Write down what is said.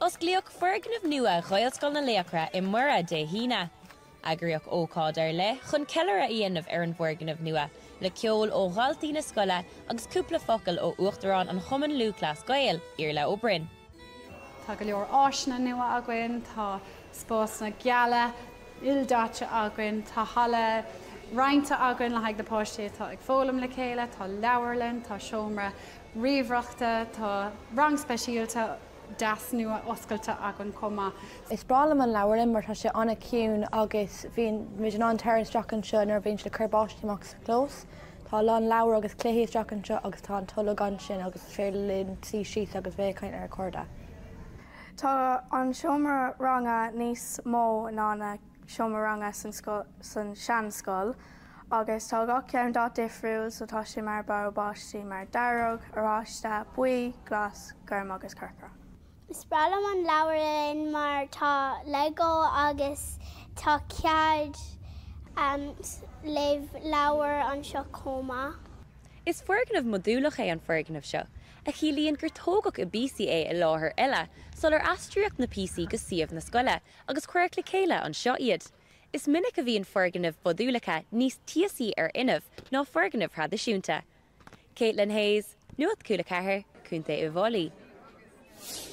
Osclaíodh foirgneamh nua Ghaelscoil na Laochra i mBiorra Dé hAoine. Eagraíodh ócáid ar leith chun ceiliúradh a dhéanamh ar an bhfoirgneamh nua, le ceol ó dhaltaí na scoile agus cúpla focal ó Uachtarán an Chumainn Lúthchleas Gael, Iarla Ó Broin. Tá go leor áiseanna nua againn, tá spásanna geala ildaite againn, tá halla roinnte againn le haghaidh na páistí atá ag foghlaim le chéile, tá leabharlann, tá seomra ríomhaireachta, tá rang speisialta deas nua oscailte againn chomh maith. Is breá liom an leabharlann mar tá sé an-chiúin agus bíonn muid in ann tarraingt isteach anseo nuair a bhíonn siad ag cur báistí amach sa chlós. Tá a lán leabhar agus cluichí isteach anseo agus tá an tolg ansin agus is féidir linn suí síos agus bheith ag caint ar cairde. Tá an seomra ranga níos mó ná na seomra ranga san san seanscoil agus tá gach ceann dath difriúil so tá sé mar bogha báistí mar dearg, oráiste, buí, glas, gorm agus corcra. Is breá liom an leabharlann mar tá Lego agus tá cead léamh leabhar anseo chomh maith. Is foirgneamh modúlach é an foirgneamh seo, a chiallaíonn gur tógadh i bpíosaí é i láthair eile sular aistríodh na píosaí go suíomh na scoile agus cuireadh le chéile anseo iad. Is minic a bhíonn foirgnimh mhodúlacha níos tíosaí ar fhuinneamh ná foirgnimh thraidisiúnta. Caitlin Hayes, Nuacht Cúla 4, Contae Uíbh Fhailí.